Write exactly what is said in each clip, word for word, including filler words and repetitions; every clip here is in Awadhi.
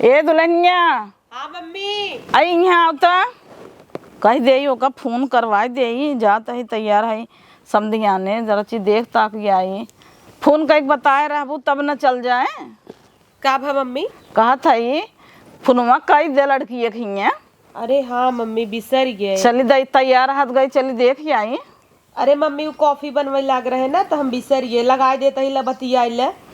ए दुल्हनिया। हाँ मम्मी। आई यहाँ आवता। कह देई ओका फोन करवाई देई, जात ही तैयार है समधियाने, जरा ची देख ताक आई। फोन कइके बताए रहबू तब न चल जाए। का भा मम्मी? कहत हई फोनवा कइ दे लड़की एक हियाँ। अरे हाँ मम्मी, बिसर गए। चली दई तैयार हाथ गई, चली देख आई। अरे मम्मी, उ कॉफी बनवे लाग रहे ना, तो हम बिसर गए, लगाए देत ही ला बतियाए ले।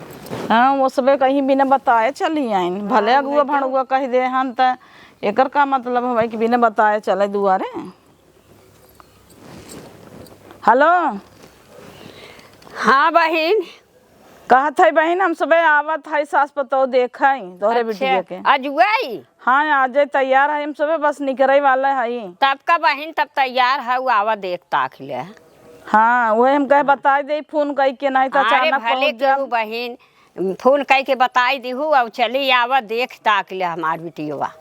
हाँ, वो सबे कहीं बिना बताए चली आइन, भले हाँ, अगुआ नहीं तो। भड़ुआ कह दे हन, त एकर का मतलब हवे कि बिना बताए चले दुआरे? हेलो। हाँ बहिन। कहत है बहिन, हम सबे आवत है सास पतोह देखे तोहरे अच्छा, बिटिया के। अजुआई? हाँ, आजे तैयार है, हम सबे बस निकरे वाला है। तब का बहिन, तब तैयार है, उ आवा देख ताक ले। हाँ, वही हम कहे बताई दे फोन कई के, नहीं तो अरे अचानक भले पहुँच जाब। केहू बहिन, फोन कई के बताई दिहू, अब चली आवा देख ताक ले हमार बिटियवा।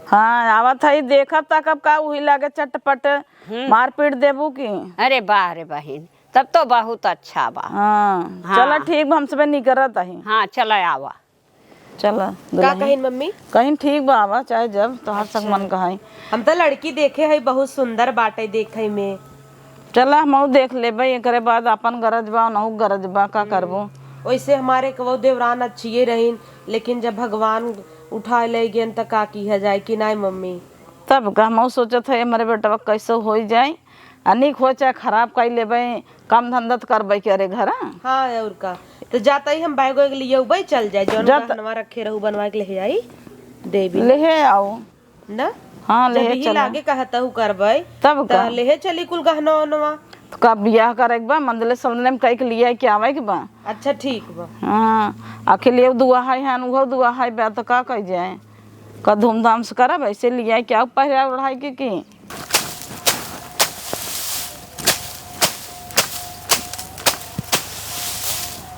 हाँ, आवत है, देखब तक अब का उही लागे चटपट हम्म। मारपीट देबू की। अरे वाह रे बहिन, तब तो बहुत अच्छा बा। हाँ, हाँ। चला ठीक बा, हम सबे निकरत ही। हाँ, चला आवा। चला का दुल्हन। कहिन मम्मी? कहिन ठीक बा, आवा चाहे जब तोहार अच्छा। संग मन कहाई। हम तो लड़की देखे है, बहुत सुंदर बाटे देखे में। चला हमहू देख लेबे, एकरे बाद अपन गरज बा, उनहू गरज बा, का करबो? वैसे हमारे कबो देवरान अच्छिए रहीन, लेकिन जब भगवान उठा ले गेन त का किया जाए कि नाई मम्मी? तब का हमहू सोचत है हमरे बेटवा कैसे होई जाए, आ नीक हो चाहे खराब कई लेबे, काम धंधा त करबे करे घर। हाँ, और का। तो जाता ही हम बैग वैग लिए उबे चल जाए, जौन जाता गहनवा रखे रहू बनवा के ले आई देबी। लेहे आओ। ना? हाँ, जब लेहे यही चलो। लागे कहतहू करबे, तब त का? लेहे चली कुल गहना ओनवा। तो का बियाह करे के बा, मंदले सवनले में कई के लिए के आवे के बा। अच्छा, ठीक बा। हाँ, आखिर ये दुआ है, हन, उहो दुआ है बा, तो का कही जाए? का धूमधाम से करब, ऐसे लिए के आओ पहिरा ओढ़ाई के की?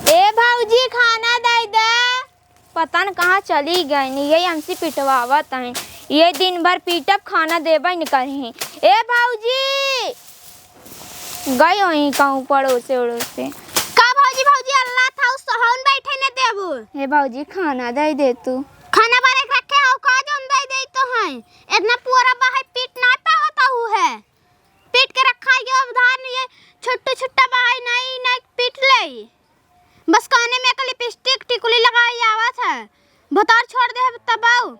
ए भौजी, खाना दे दे। पता न कहाँ चली गईन, ये हमसे पिटवावत हैं। ये दिन भर पीटब, खाना देबे न करहीं। ए भौजी, गई होई कहूँ पड़ोसे उड़ोसे। का भौजी, भौजी अल्लाह था, उस सोहन बैठे न देबू। ए भौजी, खाना दे दे तू। खाना बारे के रखे हो का, जौन दे दे तो हैं। इतना पूरा बाहर पीट ना पावत हूँ है। पीट के रखा है, अब धान ये छुट्टा छुट्टा बाहर नहीं, नहीं पीट ले। बस काने में एक लिपस्टिक टिकुली लगाई आवत है। भतार छोड़ दे तब आऊ।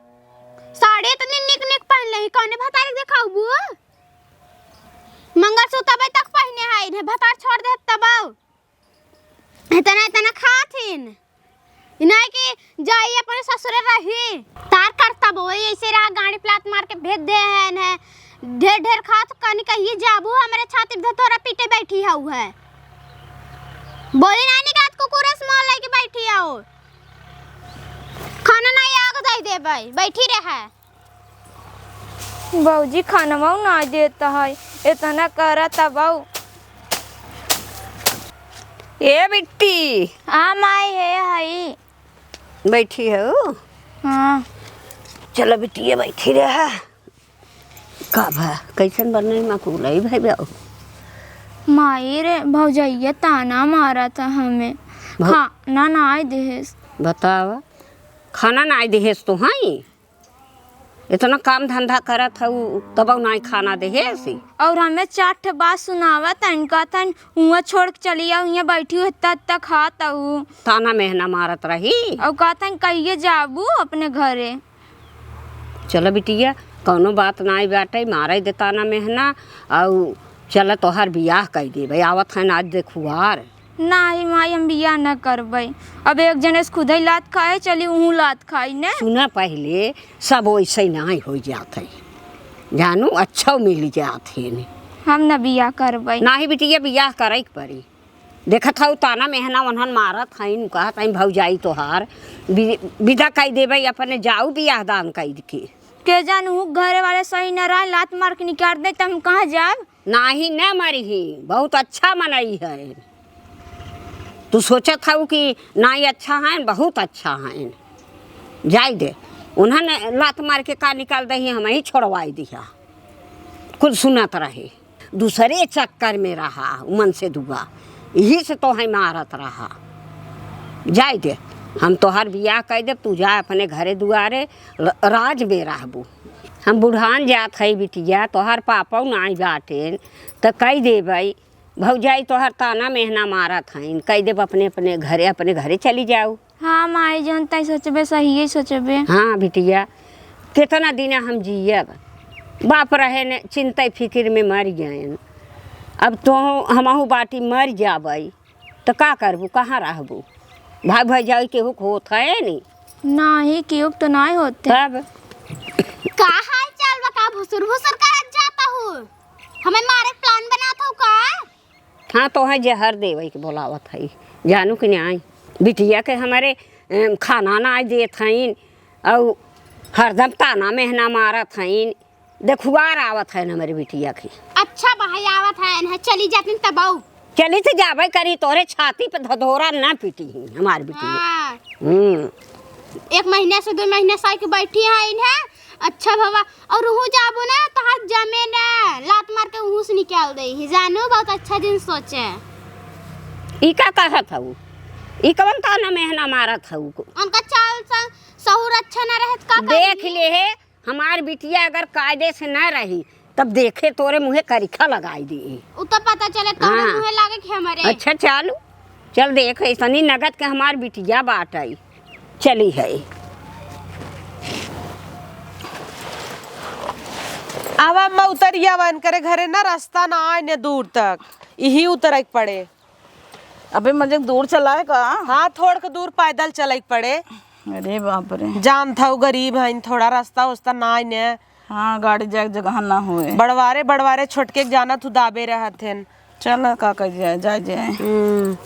साड़ी इतनी निक निक पहन ले, कौने भतार के देखाऊ बू? मंगलसूत्र अबे तक पहने है, इन्हें भतार छोड़ दे तब आऊ। इतना इतना खाथिन। इन्हें कि जाई अपने ससुरे रही। तार करता बोई ऐसे रहा, गाड़ी प्लाट मार के भेज दे है इन्हें। ढेर ढेर खात कनी कहिए जाबू, हमरे छाती पे धतोरा पीटे बैठी हऊ है। बोली ना निकात कुकुरे से मोल लेके बैठी आओ। खाना ना आग दे देबै, बैठी रहे। भौजी खानवा ना देत है, इतना करत बऊ। ए बिट्टी। हाँ माई, हे हई। बैठी हो? हाँ। चलो बिटिया, बैठी रहा। का भा, कैसन बनई मकुलई भई बाऊ? माई रे, भौजैया ताना मारत हमें। भौ- खाना नाई देहेस। बतावा, खाना नाई देहेस तो हई? इतना काम धंधा करत हऊ, तबऊ नाई खाना देहेस? और हमें चार ठे बात सुनावत हन, कहत हन, "हुआं छोड़ के चली आओ, हियां बैठी हो, इतना, इतना खात हऊ।" ताना मेहना मारत रही। और कहत हन, "कहिए जाबू अपने घरे?" चल बिटिया, कौनो बात नाई बाटे, मारे दे ताना मेहना, अउ चल तोहार बियाह कई देबे, आवत हन आज देखुआर। नाही माई, हम बियाह न करबे, अब एक जने से खुदे लात खाए, चली उहू लात खाई ने। सुना पहिले, सब वैसे नाई हो जात है, जानू, अच्छा मिल जात है ने। हम न बियाह करबे। नाही बिटिया, बियाह करे के पड़ी। देखत हऊ ताना मेहना ओन्हन मारत हईन, कहत हईन भौजाई तोहार बि-, विदा कई देबे, अपने जाऊ बियाह दान कई के। के जान हूँ घरे वाले सही न रहे, लात मार के निकाल दे, त हम कहाँ जाब? नाही न मरिही, बहुत अच्छा मनई है। तू सोचत हऊ कि नाही अच्छा है, बहुत अच्छा है। जाई दे, उन्हन लात मार के का निकाल दही, हम ही छोड़वाई दिया। कुल सुनत रहे। दूसरे चक्कर में रहा, उमन से दुआ, यही से तोहई मारत रहा। जाए दे, हम तोहार बियाह कइ देब, तू जा अपने घरे दुआरे, र-, राज में रहबू। हम बुढ़ान जात हई बिटिया, तोहार पापउ नाई बाटेन, त कइ देबइ। भौजाई तोहार ताना मेहना मारत हइन, कइ देब अपने, अपने घरे, अपने घरे चली जाउ। हाँ माई, जौन तैं सोचबे, सहिए सोचबे। हाँ बिटिया, केतना दिना हम जियब? बाप रहे ने चिंता फिकिर में मरि गएन। अब तो हमहू बाटी मरि जाबइ, त का करबू, कहाँ रहबू? भाई भौजाई केहू के होत है नी? नाही, केहू के तो नाही होत है। तब? का हाल चाल बा? का भुसुर भुसुर करत जात हू? हमें मारे के plan बनात हू का? हाँ, तोहइ जहर देवइ के बोलावत हई, जानू कि नाई? बिटिया के हमरे, एम, खाना नाई देत हइन, अउ हरदम ताना मेहना मारत हइन, देखुआर आवत हइन हमरे बिटिया के। अच्छा बहइ, आवत हइन, चली जातिन तबउ। चली त जाबइ करी, तोहरे छाती पे धधोरा न पीटी ही हमार बिटिया। हाँ। हम्म। एक महीना से दुइ महीना से आइके बैठी हइन। अच्छा भवा, अउर उहू जाबू ना, तोहार जमे ना, लात मार के उहू से निकाल देइहीं। जानू, बहुत अच्छा जिन सोचे। ई का कहत हऊ? ई कवन ताना मेहना मारत हऊ? उनका चाल स-, सहूर अच्छा ना रहे त का देख करी? ले हे, हमार बिटिया अगर कायदे से ना रही, तब देखे तोरे मुँहे करिखा लगाई दी। उ तो पता चले तोरे हाँ। मुँहे लागे कि हमरे। अच्छा चालू, चल देख, ऐसनी नगद के हमार बिटिया बाटइ। चली है। आवा अम्मा, उतरिया, वन करे घरे ना रास्ता ना आए ने दूर तक, इही उतरे के पड़े। अबे मजे दूर चलाए का? हाँ, थोड़ के दूर पैदल चले के पड़े। अरे बाप रे। जानत हऊ गरीब हइन, थोड़ा रास्ता उस्ता ना आए ने। हाँ, गाड़ी जाए के जगह ना होए। बड़वारे, बड़वारे छोटके के जानत हू दाबे रहत हन। चल, का कइल जाए, जाए जाए। हम्म।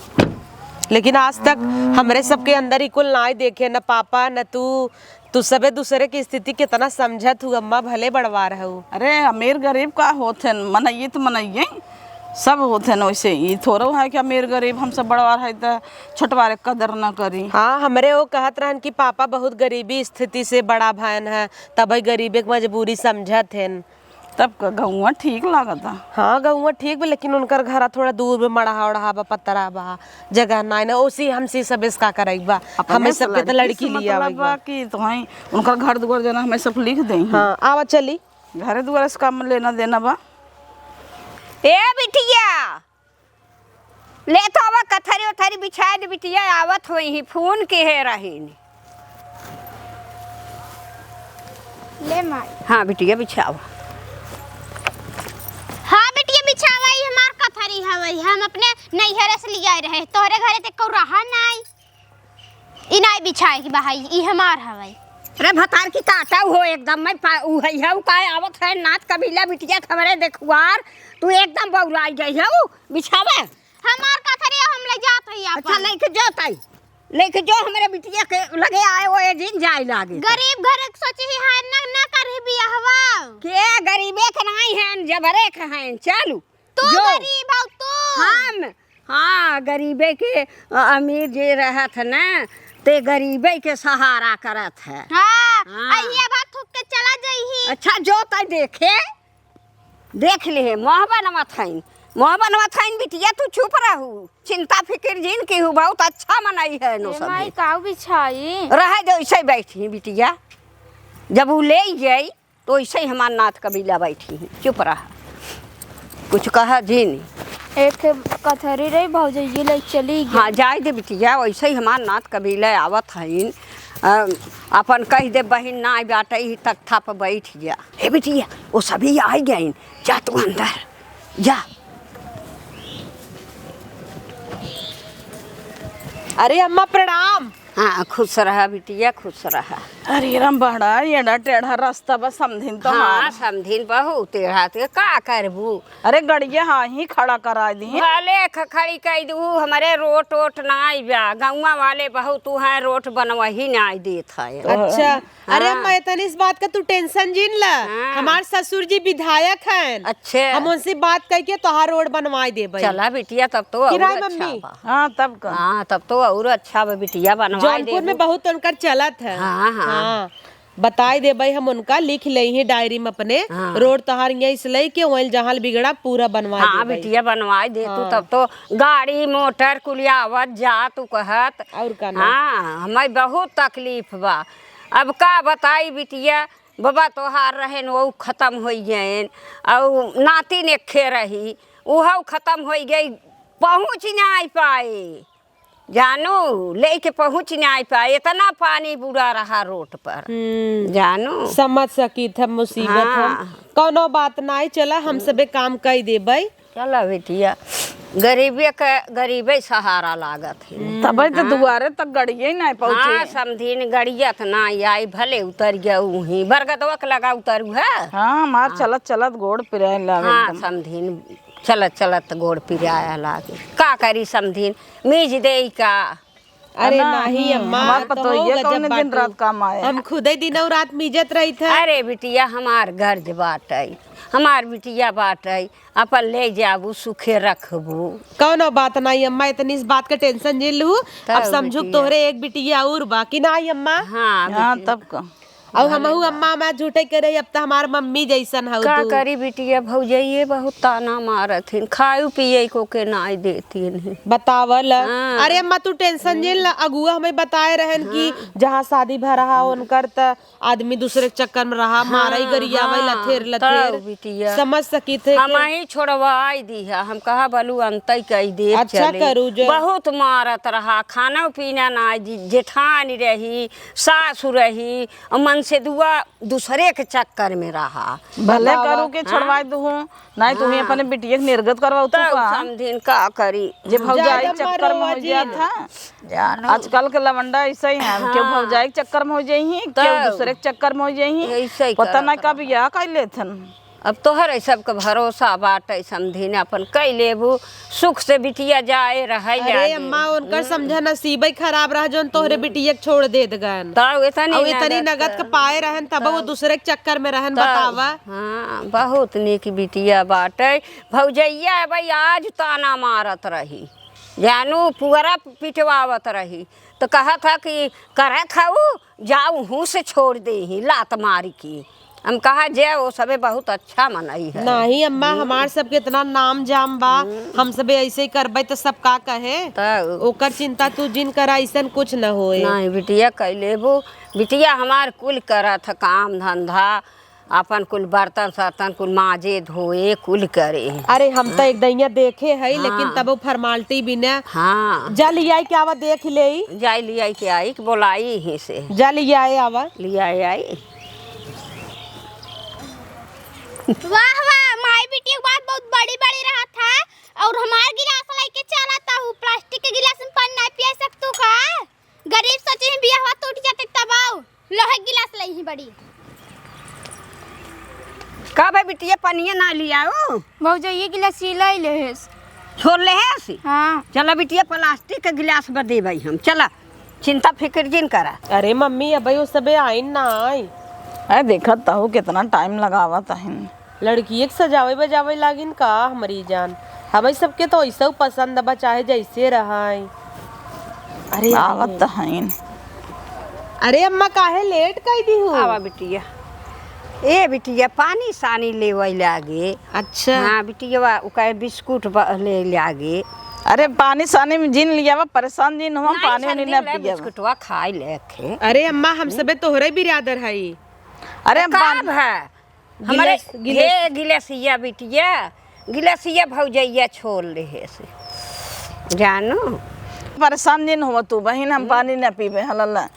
लेकिन आज तक हमरे सबके अंदर ई कुल नाई देखे, न पापा, न तू। तू सबे दूसरे की स्थिति कितना समझत हू अम्मा, भले बड़वार हऊ। अरे, अमीर गरीब का होत हन, मनइये त मनइये, सब होत हन वैसे। ई थोड़ो है कि अमीर गरीब हम सब बड़वार है त छोटवारे क कदर न करी। हाँ, हमरे वो कहत रहन कि पापा बहुत गरीबी स्थिति से बड़ा भयन है, तबे गरीबे के मजबूरी समझत हन। तब क गौवा ठीक लागता? हाँ, गौवा ठीक बा, लेकिन उनकर घरा थोड़ा दूर में, मड़हा उड़हा बा, पतरा बा, जगह नाई ना, ओसी हमसे सबेस का करई बा। अपने हमें से सबके त लड़की लड़की से लिया मतलब बा बा। कि तोहई उनकर घर दुआर जना हमें सब लिख देई। हाँ, आवा चली। घरे दुआरे से काम लेना देना बा। ए बिटिया, ले तो आवा, कथरी उथरी बिछाए दे बिटिया, आवत होइहीं, फोन किहे रहीन। ले माई। हाँ बिटिया, बिछावा। हाँ बिटिया, बिछावा, ई हमार कथरी हवइ, हम अपने नैहरे से लियाए रहे, तोहरे घरे त एको रहा नाई। ई नाई बिछाए के बा, ई हमार हवइ। अरे भतार की काटा हो एकदम, मैं पा-, उ है, है, उ काहे आवत है, नात कबीला बिटिया के हमरे देखुआर, तू एकदम बौराई गई है, उ बिछावा। हमार कथरी हम ले जात हई अच्छा, आपन। लेके जो ताई, लेके जो हमरे बिटिया के लगे आए, वो ए दिन जाए लागे। गरीब घर के सोचे ही है, ना, ना करही बियाहवा। के गरीबे के नाई है, जबरे के है, चलू। तू जो गरीब हऊ, तू। हम, हाँ, गरीबे के, अ, अमीर जे रहत है ना, ते गरीबे के सहारा करत है। हाँ, हाँ। अहिया भात थूक के चला जइही। अच्छा, जो तै देखे, देख लिहे, मोह बनवत हईन, मोह बनवत हईन, बिटिया, तू चुप रहू, चिंता फिकिर जिन किहू, बहुत अच्छा मनई है नो ए माई, सब। काऊ बिछाई? रहे दे, ऐसे बैठी बिटिया, जब उ ले जाई, तो ऐसे ही हमार नात कबीला बैठी हैं, चुप रहा, कुछ कहा जी नहीं। एक कथरी रही भौजैया ले चली गई। हाँ, जाए दे बिटिया, वैसे ही हमार नात कबीला आवत हईन। अ, अपन कह दे बहिन ना बाटे ही तख्ता पर बैठ जा। हे बिटिया, वो सभी आ गईन, जा तू अंदर जा। अरे अम्मा प्रणाम। हाँ, खुश रहा बिटिया, खुश रहा। अरे राम, बड़ा एड़ा टेढ़ा रास्ता बा, समधिन तो हाँ, हमार। समधिन बहुत टेढ़ा, ते का करबू? अरे गड़िया हाँ ही खड़ा करा दी। भले ख-, खड़ी कई दू, हमरे रोट ओट नाई बा, गौवा वाले बहुत उहाँ रोट बनवही नाई देत है। अच्छा, अरे हाँ। अम्मा, इतनी इस बात का तू tension जिन ला। हाँ। हमार ससुर जी विधायक हैं। अच्छे। हम उनसे बात करके तोहार रोड बनवाई देबे। चला बिटिया, तब तो कि और नहीं अच्छा मम्मी? बा। हाँ, तब का। हाँ, तब तो और अच्छा बा बिटिया, बनवाई जौनपुर देबू। में बहुत उनकर चलत है। हाँ, हाँ। हाँ। बताई देबई हम उनका, लिख लेइहीं डायरी में अपने। हाँ। रोड तोहार यहीं से लइके वहीं जहाँ बिगड़ा पूरा बनवाई हाँ, देबई। बिटिया बनवाई दे तू, हाँ। तब तो गाड़ी मोटर कुल आवत जात उ कहत। और का ना? हाँ, हमें बहुत तकलीफ बा। अब का बताई बिटिया, बाबा तोहार रहेन, वो खतम होइ गएन, और नातिन एक्खे रही, उहउ खतम होइ गई, पहुँच नाहीं पाए। जानू, लेके पहुँच नाहीं पाए, इतना पानी बुरा रहा रोड पर। हम्म। जानू। समझ सकीत है मुसीबत हम। हाँ। कौनो बात नाहीं, चला हम सबे काम कई देबई। चला बिटिया, गरीबे के, गरीबे सहारा लागत है। हम्म। तबे तो हाँ। दुआरे तक गड़िए नाहीं पहुँचे। हाँ, समधिन गड़िया त नाहीं आई, भले उतर गया उहीं। बरगदवा के लगा उतरू है। हाँ, हमार हाँ। चलत चलत गोड़ पिराए लागल हाँ, एकदम। समधिन चलत चलत गोड़ पिराए लागे। का करी समधिन, मीज देई का? अरे ना, नाहीं हम्म, अम्मा, हमार तो पतोहिया हो गजब कौने दिन बाटू। रात काम आए। हम खुदे दिनौ रात मीजत रहित है। अरे बिटिया, हमार गर्ज बाटइ, हमार बिटिया बाटइ, अपन ले जाबू, सुखे रखबू। कौनो बात नाहीं अम्मा, इतनी इस बात के tension जिन लू। तब अब समझू बिटिया। तोहरे एक बिटिया और बाकी नाहीं अम्मा। हाँ, हाँ, बिटिया। तब का। अउर हमहू अम्मा, अम्मा झूठे करे, अब त हमार मम्मी जैसन हऊ का तू। करी बिटिया, भौजइये बहुत ताना मारत हिन, खाए पिए को के नाई देती नहीं। बतावल। हाँ। अरे अम्मा, तू tension जिन ला, अगुआ हमें बताए रहन कि हाँ। जहाँ शादी भा रहा उनकर त आदमी दूसरे के चक्कर में रहा, हाँ, मारई गरियावई हाँ, लथेर, तब लथेर। बिटिया। समझ सकीत है हम कि ही छोड़वाई दी है, हम कहा बलू अंतई कई दे अच्छा चले। करू जो। बहुत मारत रहा, खाना पीना ना, जे-, जेठानी रही, सासु रही, अउर मनसेदुआ दूसरे के चक्कर में रहा। भले बतावा। करू के हाँ? छोड़वाई दूँ, नाहीं तुहीं हाँ। अपने बिटिया के निर्गत करवाऊ तू तब का? समधिन का करी? जे भौजाई ज्यादा चक्कर में मरो हो जिन। जात है। जानू। आजकल के लवंडा ऐसा ही है, केहू हाँ। भौजाई के चक्कर में हो जाई ही, केहू तब। दूसरे के चक्कर में हो जाई ही। ऐसे ही पता करत ना कब रहा। या कई लेथन। अब तोहरे सबके भरोसा बाटे समधिन, अपन कई लेबू, सुख से बिटिया जाए, रहे अरे लागे। अम्मा, उनकर हम्म। समझा नसीबे खराब रहा, जौन तोहरे हम्म। बिटिया के छोड़ देत गन। तब इतनी अउ इतनी नगद नगद के के पाए रहन, तब वो तब। दूसरे के चक्कर में रहन, तब। बतावा। हाँ, बहुत नीक बिटिया बाटे। भौजइया भाई आज ताना मारत रही, जानू, पुअरा पिटवावत रही, तो कहत ह कि करत हऊ, जाऊ हूँ से छोड़ देही लात मारी के। हम कहा, "जे वो सबे बहुत अच्छा मनई है।" नाहीं अम्मा, हम्म। हमार सबके इतना नाम जाम बा, हम्म। हम सबे ऐसे ही करबै त सब का कहे? तब। ओकर चिंता तू जिन करा, ऐसन कुछ न होए। नाहीं बिटिया, कई लेबू। बिटिया हमार कुल करत ह काम धंधा, अपन कुल बर्तन सर्तन कुल माजे धोए कुल करे। अरे हम त एक दइया देखे हई, हाँ। लेकिन तबो formality बिना। हाँ। जा लियाई के आवा, देख लेई। जाई लियाई के आई, कि बोलाई ही से। जा लियाए आवा। लियाए आई। वाह, वाह, माई बेटी के बात बहुत बड़ी बड़ी रहत है। और हमार गिलास लेके चला था, वो plastic के गिलास में पानी ना पिया सकतू का? गरीब सची में बियाहवा टूट जाते तब आओ, लोहे गिलास लई ही बड़ी। का बे बिटिया, पनिया ना लियाओ? भौजइये गिलास ही लई लेहेस। छोड़ लेहेस? हाँ। चला बिटिया, plastic के गिलास में देबई हम। चला, चिंता फिक्र जिन करा। अरे मम्मी, अबे वो सबे आइन ना आई। अरे देखत तहु कितना time लगावत हइन। लड़किए के सजावे बजावे लागिन का हमरी जान? हमई सबके तो ऐसउ पसंद बा, चाहे जैसे रहई। अरे आवत त हईन। अरे अम्मा, काहे late कई दिहू? आवा बिटिया। ए बिटिया, पानी सानी लेवई लागे। अच्छा। हाँ बिटिया, उ कहे बिस्कुट ब-, ले लागे। अरे पानी सानी में जिन लियावा, परेशान जिन हुआ, नहीं, पानी उनी संदीप ना ले पियावा। बिस्कुटवा खाई लेखे। अरे अम्मा, हम सबे तोहरे बिरादर हई। अरे का पानी भा? हमरे गिलास, गिलास। हे गिलासिया बिटिया, गिलासिया भौजइया छोड़ लेहे से। जानू। परेशान जिन हो तू बहिन, हम हम्म। पानी ना पीबे, हलला।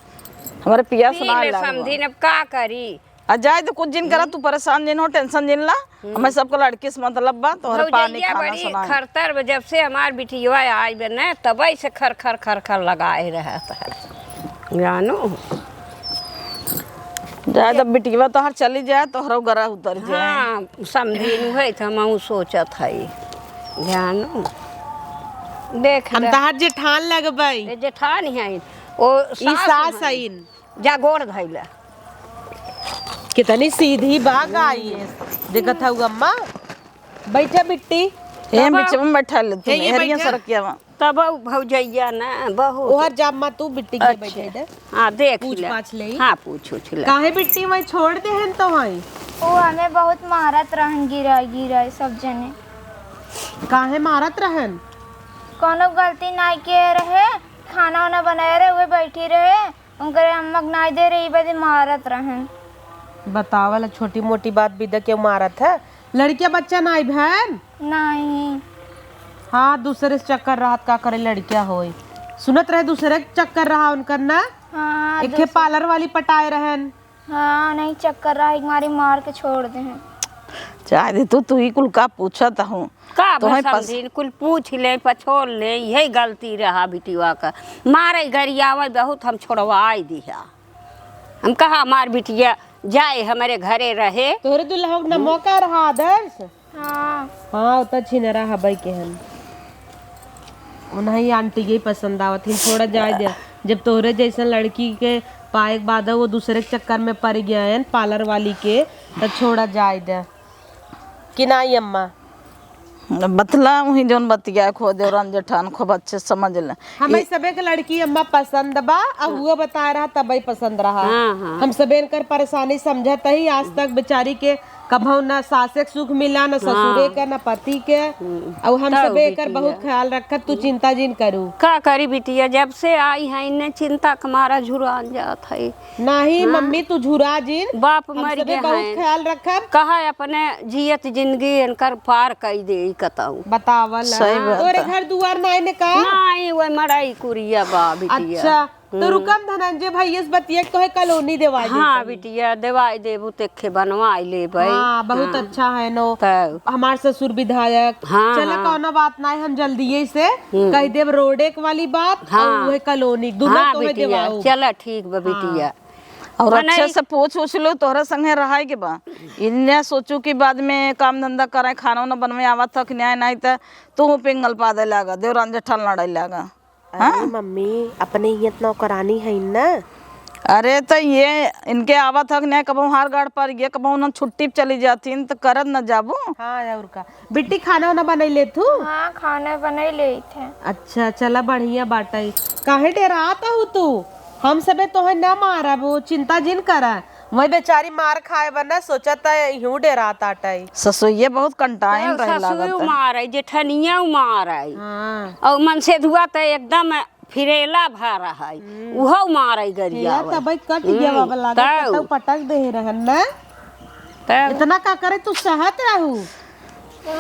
हमरे पियास पी ना ले लागल बा। समधिन, अब का करी? आ जाए तो कुछ जिन करा, हम्म। तू परेशान जिन हो, tension जिन ला। हम्म। हमें सबको लड़की से मतलब बा, तोहरे पानी भौजइया खाना बड़ी सुनाए। खरतर बा, जब से हमार बिटिया आई बे न, तबे से खर खर खर खर लगाए रहत है। जानू। जाए, जब बिटिया तोहर चली जाए, तोहरो गरह उतर जाए। हाँ, समधिन है, तो हम सोचत हई। जानू। देख हम ले। तहार जेठान लगबई। ए, जेठान है। ओ ई सास सास हईन। हईन। जा गोड़ धइला। कितनी सीधी बा गाई है। देखत हऊ अम्मा? बैठा बिट्टी। ए, बाबा। बिचवा में बैठा ले तू, हे, ये हेरिया बैठा। सरकिया में। तब भौजैया ना बहुत ओहर जाब मा तू बिट्टी के अच्छा। बैठे दे। हाँ, देख पूछ ले। पाछ ले। हाँ, पूछ उछ ले। काहे बिट्टी वहीं छोड़ देहेन तो वहीं? वो हमें बहुत मारत रहन, गिरा गिरा सब जने। काहे मारत रहन? कौनो गलती नाई के रहे, खाना वाना बनाए रहे, उहे बैठी रहे, उनकरे अम्मा के नाई दे रहे, ई बदे मारत रहन। बतावल, छोटी मोटी बात बिदा के मारत है। लड़किया बच्चा नाई बहन? नाई। हाँ, दूसरे से चक्कर रहत का करे लड़किया होई। सुनत रहे दूसरे के चक्कर रहा उनकर ना? हाँ, एक ठे दूसरे पार्लर वाली पटाए रहन। हाँ, नहीं चक्कर रहा, एक मारी मार के छोड़ देहेन। चाहे दे तू, तू ही कुल का पूछत हूँ। का तोहे भर पस- समझिन, कुल पूछ ले, पछोल ले, यही गलती रहा बिटिया का। मारे गरियावे बहुत हम छोड़वाई दिया। हम कहा हमार बिटिया जाए हमरे घरे रहे। तोहरे दुल्हा के ना मौका रहा आदर्श। हाँ। हाँ, उतना छिनरा हबै के हन। उन्हीं आंटी के ही पसंद आवत हिन, छोड़ा जाए दे। जब तोहरे जैसन लड़की के पाए के बाद वो दूसरे के चक्कर में पड़ गए हैं पार्लर वाली के, तो छोड़ा जाए दे। कि नाई अम्मा? बतला वही जौन बतिया खो देवरान जेठान खूब अच्छे समझ ले। हमें ई सबे के लड़की अम्मा पसंद बा, आ हुआ बता रहा तबई पसंद रहा। हाँ, हाँ। हम सबे इनकर परेशानी समझत ही, आज तक बेचारी के कभौ न सासे के सुख मिला, न ससुरे हाँ। के, न पति के। हम्म। और हम तब सबे एकर बिटिया। बहुत ख्याल रखत, तू चिंता जिन करू। का करी बिटिया, जब से आई है इन्हें चिंता के मारा झुरान जात है। नाही हाँ? मम्मी, तू झुरा जिन। बाप हम मर सबे गए बहुत हैं। ख्याल रखब। कहा अपने जियत जिंदगी इनकर पार कई दे कतऊ। बतावल। सही बात तोरे है। घर दुआर नाई ने का? नाई, वो मड़ई कुरिया बा बिटिया। अच्छा, तो हम्म। रुकम धनंजय भैया से बतिया के तोहे कॉलोनी देवाई हाँ देतनी। बिटिया, देवाई देबू तेखे बनवाई लेबै। हाँ, बहुत हाँ। अच्छा है नो। तब। हमार ससुर विधायक। हाँ, चला हाँ। कौनो बात नाई, हम जल्दिये से हम्म। कह देब रोड एक वाली बात हाँ। और उहे कॉलोनी, दुनो हाँ तोहे बिटिया, देवाऊ। चला ठीक बा हाँ। बिटिया। और मने अच्छे से पूछ उछ लो, तोहरा संगे रहाई के बा। इन्ने सोचू कि बाद में काम धंधा करे, खाना उना बनवे आवत ह कि नाई, नाई त तू पिंगल पादे लागा, देवरान जेठान लड़ाई लागा। अरे हाँ? मम्मी, अपने हियत नौकरानी है ना? अरे त ये इनके आवत ह कि नाई, कबहू हार गाड़ पर ये, कबहू ना छुट्टी पे चली जाती त करत न जाबू। हाँ, और का। बिट्टी, खाना वाना बनई लेत हू? हाँ, खाना बनई लेत है। अच्छा, चला बढ़िया बाटई। काहे डेरात हू तू? हम सबे तोहे न मारब, चिंता जिन करा। वही बेचारी मार खाए बा न, सोचत है इहू डेरात आटई। ससुइये बहुत कंटाइन तो रहे लागत ससुइयो है। मारई, जेठनियो मारई। हाँ। और मनसेधुआ त एकदम फिरेला भा रहई, हम्म। उहो मारई हिया गरियावई। तबई कट गया हम्म, बाबा, लागत तब। कतौ पटक दे रहन ना। तब। इतना का करे तू सहत रहू?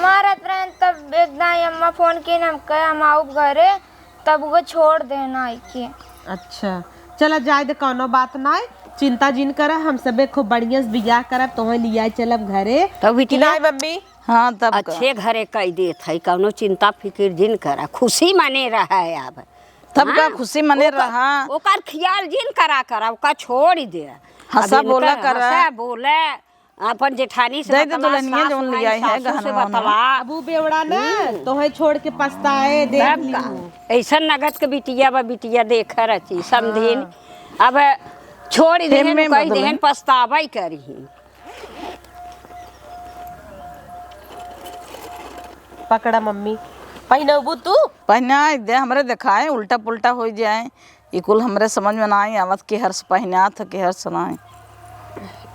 मारत रहन तब एक दाई अम्मा फोन की, हम कहे हम आउब घरे, तब वो छोड़ देना आई के। अच्छा, चला जाए दे, कौनो बात नाई, चिंता जिन करा, हम सबे खूब बढ़िया से बियाह करब, तोहे लियाई चलब घरे। तब बिटिया। कि नाई मम्मी? हाँ, तब का। अच्छे घरे कई देत है, कौनो चिंता फिकिर जिन करा, खुशी मने रहा है अब। तब का हाँ, खुशी मने ओकर, रहा। ओकर ख्याल जिन करा करा, ओका छोड़ दे। हंसा अब इनकर बोला करा। हंसा बोले, अपन जेठानी से दे दे बतला, दुल्हनिया सास जौन माई, लियाई है सासू से गहनवा उनवा। बतला। अब उ बेवड़ा ना, हम्म। तोहे छोड़ के पछताए, देख तब ली का? हूँ। ऐसन नगद के बिटिया बा, बिटिया देख रची, समधिन। हाँ। अब छोड़ देहन, हेमे कही बदले। देहन, पछतावा ही करी। पकड़ा मम्मी, पहिनबू तू? पहिनाई दे, हमरे देखाए, उल्टा पुल्टा होइ जाए। ई कुल हमरे समझ में नाई आवत, केहर से पहिनात ह, केहर से नाई।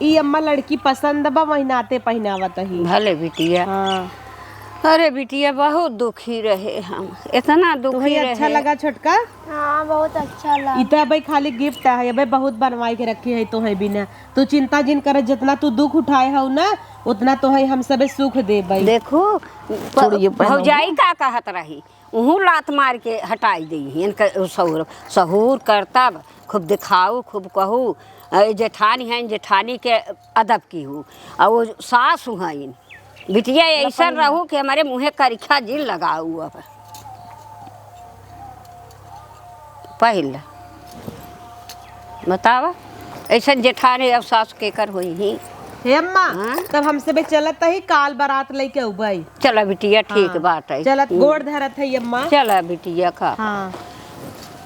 ई अम्मा लड़की पसंद बा, वही नाते पहिनावत ही। भले बिटिया। हाँ। अरे बिटिया, बहुत दुखी रहे हम, इतना दुखी तोहे रहे। अच्छा लगा छोटका? हाँ, बहुत अच्छा लगा। ई तो अबे खाली गिफ्ट है, अबे बहुत बनवाई के रखी है तोहे बिना। तू चिंता जिन कर, जितना तू दुख उठाए हऊ ना, उतना तोहे हम सबे सुख देबै। देखू, प-, छोड़िए, पहनो। भौजाई का कहत रही, उहू लात मार के हटाई देइहीं। इनका सहूर, सहूर करतब, खूब देखाऊ, खूब कहू, "ए जेठानी हैं, जेठानी के अदब किहू।" और वो सासु हैं, बिटिया ऐसन रहू कि हमरे मुँहे करिखा जिन लगाऊ। अब पहिल बतावा, ऐसन जेठानी अब सास केकर होइहीं? हे अम्मा, हाँ? तब हम सबे चलत ही, काल बारात लइके अउबई। चला बिटिया, ठीक हाँ। बात है। चलत हम्म। गोड़ धरत है अम्मा। चला बिटिया का। हाँ।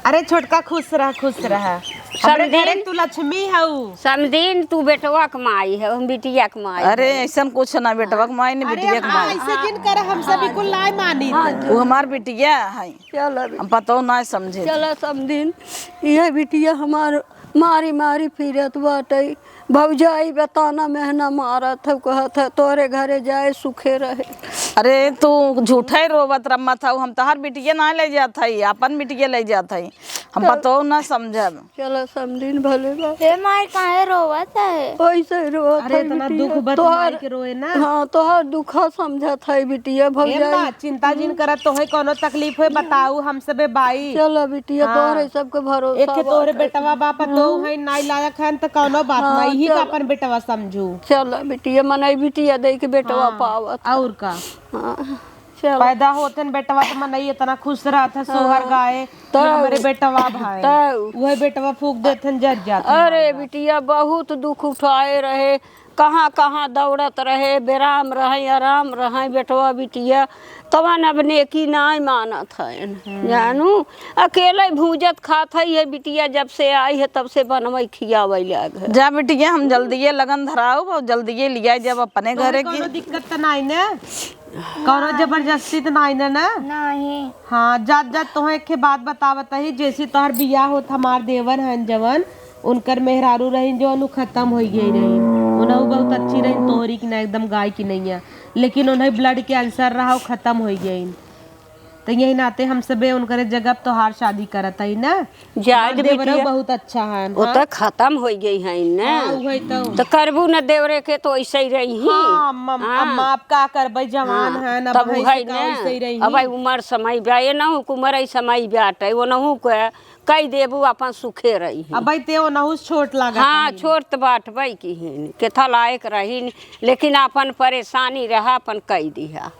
अरे छोटका, खुश रह, खुश रह। हमरे घरे समधिन, तू लक्ष्मी हऊ। समधिन, तू बेटवा के माई है, हम बिटिया के माई अरे, है। अइसन कुछ ना, बेटवा के माई ने, अरे बिटिया के हाँ, माई। अइसे जिन कर, हम सब बिल्कुल नाय मानी। हाँ, उ हमार बिटिया है। चल अभी। हम पतो ना समझे। चल समधिन, ये बिटिया हमार मारी मारी फिरत बाटे। भौजाई बताना मेहना मारत है, कहत है तोरे घरे जाए सुखे रहे। अरे तू झूठे रोवत रम्मत हऊ, हम तोहार बिटिया ना ले जात हई, अपन बिटिया ले जात हई। हम चल। पतो ना समझब। चलो समधिन भले बा। हे माई, काहे रोवत है? ओइसे ही रोवत अरे, है इतना बिटिया। दुख बा त तोहार, माई के रोए ना। हाँ, तोहार दुखा समझत है बिटिया, ए भौजाई। माँ, चिंता जिन करत, तोहे कौनो तकलीफ होए, बताऊ, हम सबे बाई। चलो बिटिया, हाँ। तोहरे सबके भरोसा एक ठे तोहरे बाटे। बेटवा बा, पतोह हम्म। है, नाई लायक है, त कौनो बात हाँ, ना, इही का चलो। अपन बेटवा समझू। चलो बिटिया, मनई बिटिया दे के बेटवा हाँ, पावत। और का। हाँ। चल। पैदा होतन बेटवा त मनई इतना खुश रहत है, हाँ। सोहर गाए कि तब। हमरे बेटवा भाई। तब। उहे बेटवा फूंक देथन, जर जात अरे हमार। बिटिया बहुत दुख उठाए रहे, कहाँ कहाँ दौड़त रहे, बेराम रहे, आराम रहे बेटवा बिटिया, तवन अब नेकी नाय मानत है। हम्म। जानू, अकेले भूजत खात है ये बिटिया, जब से आई है तब से बनवै खियावै लाग है। जा बिटिया, हम जल्दिये लगन धराउब और जल्दिये लियाई जब अपने तोहरे घरे की। कौनो दिक्कत त नाई न? कौनो जबरदस्ती त नाई न, न? नाहीं। हाँ, जात जात तोहे एक ठे बात बतावत ही, जैसे तोहर बियाह होत हमार देवर हन जवन, उनकर मेहरारू रहिन जवन, उ खतम होइ गई रहिन। उनहु बहुत अच्छी रहिन, तोहरी की ना एकदम गाय की नैया, लेकिन उन्हें blood cancer रहा, उ खतम होइ गइन। त यही नाते हम सबे उनकरे जगह तोहार शादी करत हई ना। जाए हमार दे देवरऊ बिटिया। बहुत अच्छा है, वो हाँ? तो खतम होइ गई है ना। हाँ, उहे तो। तो करबू न देवरे के तो ऐसे ही रही। हाँ, अम्मा, हाँ। अम्मा, आप का करबै, जवान हाँ, है ना, तब भैंस उहे का ना। ऐसे ही रही। अब भाई उमर समय बा, ये नहू के उमर ऐ समय बाटे, वो नहू के कई देबू अपन सुखे रही। अब भाई ते वो नहू से छोट लागत हाँ, है। छोट तो बाटबै की हिन, केथा लायक रही, लेकिन अपन परेशानी रहा, अपन कई दिहा।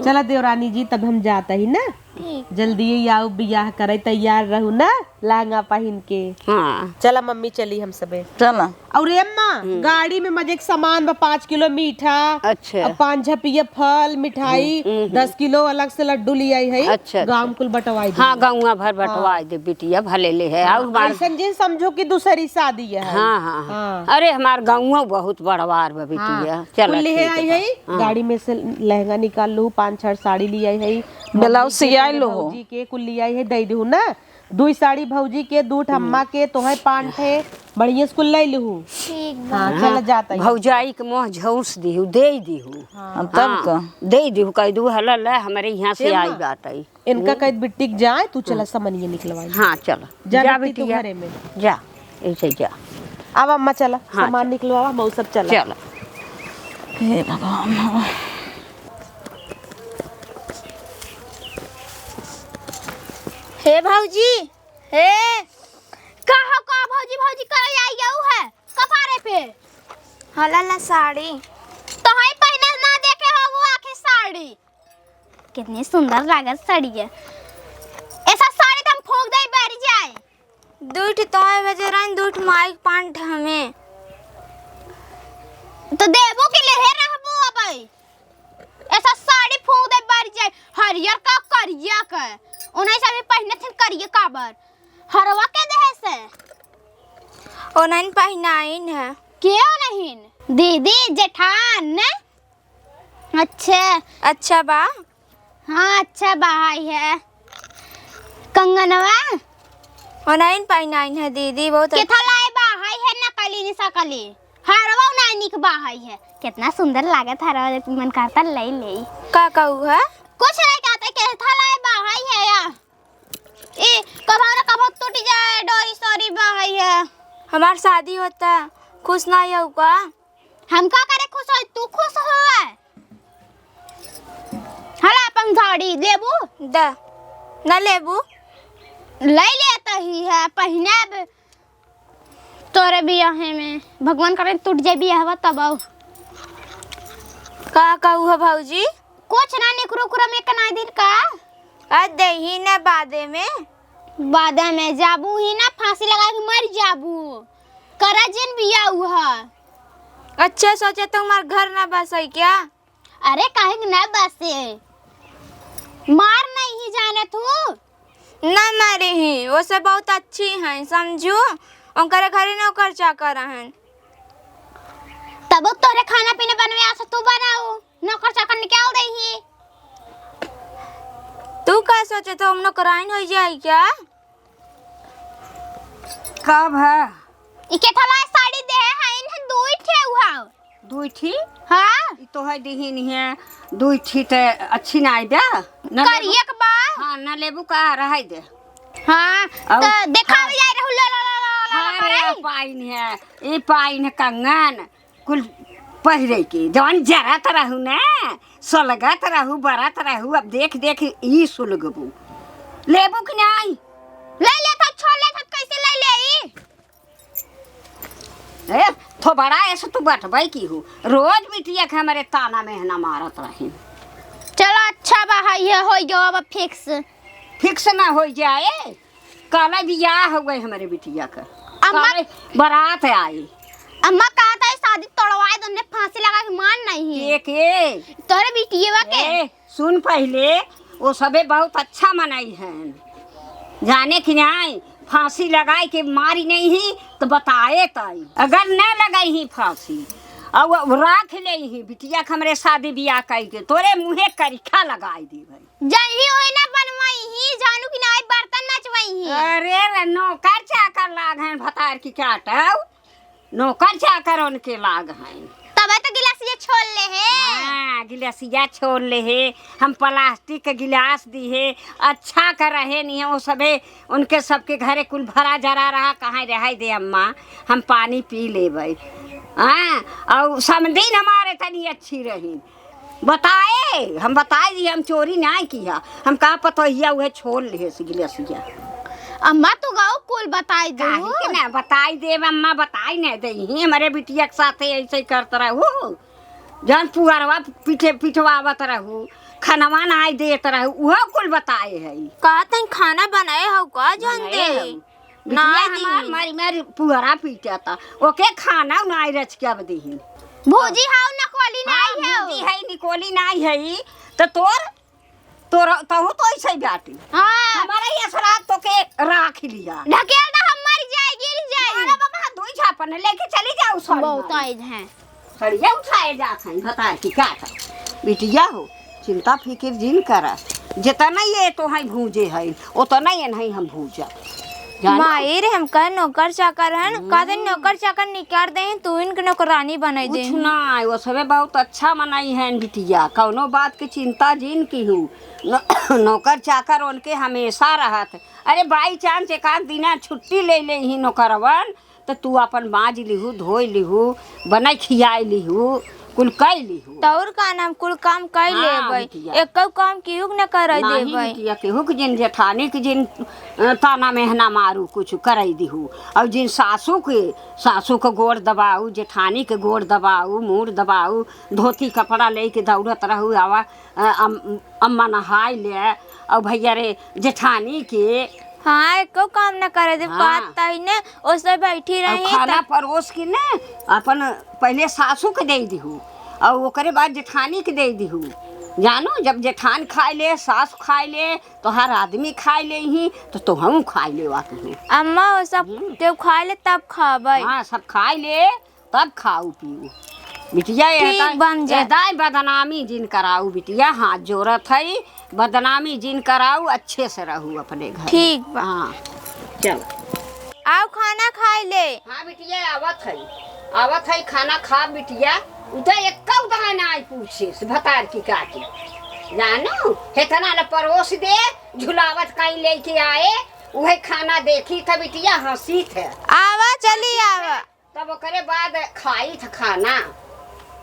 चला देवरानी जी, तब हम जाता ही ना। ठीक। जल्दी ही आओ, बियाह करे तैयार रहू ना, लहंगा पहिन के। हाँ। चला मम्मी, चली हम सबे। चला। और ए अम्मा, हम्म। गाड़ी में मजे के सामान बा, पाँच किलो मीठा, अच्छा। और पाँच झपिया फल, मिठाई, हम्म, हम्म, हम्म। दस किलो अलग से लड्डू लियाई है। अच्छा, गाँव अच्छा। कुल बंटवाई दे। हाँ, गौवा भर बंटवाई हाँ। दे बिटिया, भले ले है। हाँ, और बाल- ऐसन जिन समझो कि दूसरी शादी है। हाँ, हाँ, हाँ। हाँ। अरे, हमार गौवा बहुत बड़वार बा बिटिया। हाँ। चला, कुल ले ठीक आई बा। है, हाँ। गाड़ी में से लहंगा निकाल लू, पाँच छह साड़ी ले आई है, ब्लाउज मम्मी के सियाई लो हो। भौजी के कुल ले आई है, दे दू ना। दुई साड़ी भौजी के, दू ठे अम्मा के, तोहे पाँच ठे, बढ़िया से कुल ले लू। ठीक बा। हाँ, चल जाता है। भौजाई के मुँह झौंस दिहू, दे दिहू। हाँ। तब हाँ, का? दे दिहू, कह दू, "हला ले, हमरे यहाँ से ए आई माँ, बात आई।" इनका हम्म। कह बिट्टी के जाए, तू चला हाँ। सामानिया निकलवाई। हाँ, चला। जा जा बिट्टी तू बिटिया। घरे में। जा। ऐसे जा। अब अम्मा चला, हाँ, सामान चल। निकलवावा, मऊ सब चला। चल। हे भगवान। हे भौजी, हे। का हो, का भौजी, भौजी करे आई गऊ है? कपारे पे। हला ला साड़ी। तो हई पहले ना देखे हो वो आखिर साड़ी। कितनी सुंदर लागत साड़ी है। ऐसा साड़ी तो हम फूंक दे बैठ जाए। दुई ठे तोहे भेजे रहन, दुई ठे माई के पाँच ठे हमें। तो देबो के लेहे रहबो अबई। ऐसा साड़ी फूंक दे बैठ जाए, हरियर का करिया का। उन्हें सब पहने थे करिया काबर। हरवा के देहे से। ओनहन पहिनाइन है। के ओनहिन? दीदी, जेठान, न? अच्छा। अच्छा बा। हाँ, अच्छा बा, हाय है। कंगनवा? ओनहिन पहिनाइन है दीदी, बहुत केथा अच्छा। लाए बा, हाय है नकली, निसकली। हरवा नाय निक बा, हाय है। कितना सुंदर लागत हरवा, मन करता ले ले। का कहू है? कुछ नहीं कहते, केथा लाए बा, हाय है या। ए, कभो न कभो टूट जाए, डोरी सोरी बहई है। हमार शादी होता, खुश ना हो का? हम का करे खुश होई, तू खुश होए। हला अपन साड़ी लेबू? द, ना लेबू? ले लेता ही है, पहिने अब तोरे बियाहे में, भगवान करे टूट जाए बियाहवा तब आऊ। का कहू है भौजी? कुछ ना, निकरू उकरू में एक ना दिन का। आ देही ना बादे में। बादे में जाबू ही ना, फांसी लगा के मर जाबू। करा जिन बियाह उहा। अच्छा सोचे तो हमार घर ना बसई क्या? अरे काहे के ना बसे? मार नहीं जाने तू? ना मारे ही, वो से बहुत अच्छी हैं, समझू। उनकरे घरे नौकर चाकर रहन। तब तोरे खाना पीना बनवे आस तू बनाऊ, नौकर चाकर निकाल देही। तू का सोचत हो, हम नौकराइन हो जाई क्या? कब है? ई केथला साड़ी दे है, इन्हें दुई ठे हुआ। दुई ठी? हाँ। ई तो है दिहिन है, दुई ठी ते अच्छी ना आई बा। न लेबू? करिए के बा। हाँ, न लेबू का, रहै दे। हाँ, अब तो देखावे हाँ। जाए रहू, ला, ला, ला, ला, हाँ रे, पराई। पाइन है, ई पाइन है कंगन, कुल पहिरे के, जवन जरत रहू ने, सोलगत रहू, बरत रहू, अब देख देख ई सुलगबू। लेबू कि नाई? ले ले था, छोड़ ले था, कैसे ले ले ई? ए, थोबड़ा ऐसे तू बटबै की हू। रोज बिटिया के हमरे ताना मेहना मारत रही। चलो अच्छा बा, है ये होई गवा बा fix। Fix ना होई जाए, काला बियाह हो गए हमरे बिटिया का। अम्मा काले बारात आई। अम्मा कहत है शादी तोड़वाए दो, उन्हें फांसी लगा के मार नहीं है। के, के? तोरे बिटिया के। ए, सुन पहिले, वो सबे बहुत अच्छा मनई हैं, जाने कि नाई, फांसी लगाई के मारी नहीं ही तो बताए ताई, अगर न लगाई ही फांसी, अब राख ले ही बिटिया के हमरे शादी बियाह कई के तोरे मुँहे करिखा लगाई दी भाई। जल्दी ओए ना बनवाई ही, जानू कि नाई बर्तन मचवाई ही। अरे रे, नौकर चाकर लाग हैं भतार की काटव। नौकर चाकर उनके लाग हैं। तबे तो गिलासिया छोड़ ले हे। हाँ, गिलासिया छोड़ ले हे। हम प्लास्टिक के गिलास दी हे, अच्छा कर रहे नहीं है, वो सबे उनके सबके घरे कुल भरा जरा रहा, कहाँ रहे दे अम्मा, हम पानी पी लेबै। हाँ, और समधिन हमारे तनी अच्छी रही। बताए, हम बताई दी, हम चोरी नाई किया। हम कहा पतोहिया उहे छोड़ लिहे से गिलसिया। अम्मा, तू गाओ कुल बताई दे। काहे के ना बताई देब अम्मा, बताई ना दे ही। हमरे बिटिया के साथे ऐसे करत रहू, जौन पुअरवा पीठे पिठवावत रहू, खनवा नाई देत रहू, उहो कुल बताए है। का तन खाना बनाए हौ का जान बनाए दे? हौ। बिटिया नाई हमार दी। मारी मारी पुअरा पीटता, ओके खाना नाई रच के अब दीही। भौजी हाउ नकोली नाई हाँ, है। भौजी है, निकोली नाई है, तो तोर, तोर, तहु तो ऐसे ही बाटी। हाँ। हमारा ये सराप तो के राख लिया। ढकेल दा, हम मर जाए, गिर जाए। अरे बाबा, दुई झापन लेके चली जाओ सर बहुत मारी। आइज हैं। सड़िया उठाए जात हैं, बताए कि का कर। बिटिया हो, चिंता फिकिर जिन करा। जितना ये तो हैं भूजे हैं, उतना ये नहीं हम भूजा। जानो? माई रे, हम कहे नौकर चाकर हन, हम्म। का दिन नौकर चाकर निकाल दे, तू इनके नौकरानी बनाई कुछ दे। ना, वो सबे बहुत अच्छा मनई हैं बिटिया, कौनो बात की चिंता जिन की हूँ। न-, नौकर चाकर उनके हमेशा रहत। अरे by chance एक आध दिना छुट्टी ले ले ही नौकरवन, त तू आपन माज लिहू, धोई लिहू, बनाई खियाई लिहू, कुल कई लिहू। तौर का नाम कुल काम कई हाँ, लेबै। बिटिया। एको काम केहू के न करे नाहीं देबै। बिटिया, केहू के जिन जेठानी के जिन, अ, ताना मेहना मारू, कुछ करई दिहू। और जिन सासू के, सासू के गोड़ दबाऊ, जेठानी के गोड़ दबाऊ, मूड़ दबाऊ, धोती कपड़ा लेके दौड़त रहू, आवा, अ, अम-, अम्मा नहाई ले, और भैया रे जेठानी के। हाँ, एको काम न करे दे, हाँ। कहत तही ने, ओसे बैठी और रही खाना त परोस के ने, अपन पहले सासू के दे दिहू, और ओकरे बाद जेठानी के दे दिहू। जानो, जब जेठान खाए ले, सास खाए ले, तोहार आदमी खाए ले ही, तो तोहू खाए ले वाके ही। अम्मा, वो सब हम्म। केहू खाए ले तब खाबै। हाँ, सब खाए ले, तब खाऊ पीऊ। बिटिया, ठीक एहदा-, बन जा। एहदाई बदनामी जिन कराऊ बिटिया, हाथ जोरत हई, बदनामी जिन कराऊ, अच्छे से रहू अपने घर। ठीक बा। हाँ, चल। आओ खाना खाए ले। हाँ बिटिया, आवत हई, आवत हई, खाना खा बिटिया। उ तो एक्का उदाहरण आई पूछे से भतार की काकी। जानो, हेतना न परोस दे, झुलावत कहीं लेके आए, उहे खाना देखी था बिटिया, हंसी थे। आवा, चली आवा। तब ओकरे बाद खाई थ खाना।